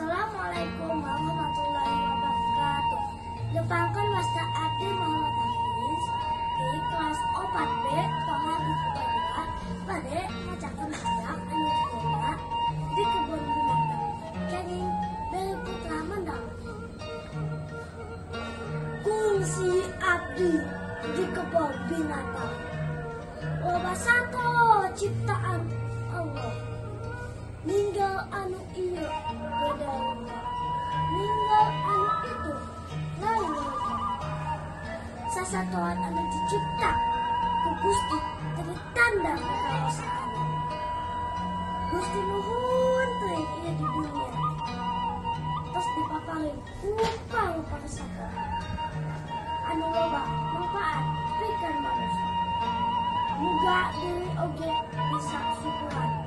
Assalamualaikum warahmatullahi wabarakatuh. Nepangkeun, wasta abdi Muhammad Hafiz di kelas 4B Toha di bade macakeun hajak anu judulna "Di Kebun Binatang", kenging Beri Putra Mandala. Kungsi abdi di kebun binatang. Loba sato ciptaan Allah. Ninggal anu ieu beda rupa. Ninggal anu itu lain rupa. Sasatoan anu dicipta ku Gusti jadi tanda kekuasaan. Gusti nuhun teuing ieu di dunia. Tos dipaparin rupa-rupa kesatuan. Anu loba manfaat pikeun manusia. Muga deui oge bisa syukuran.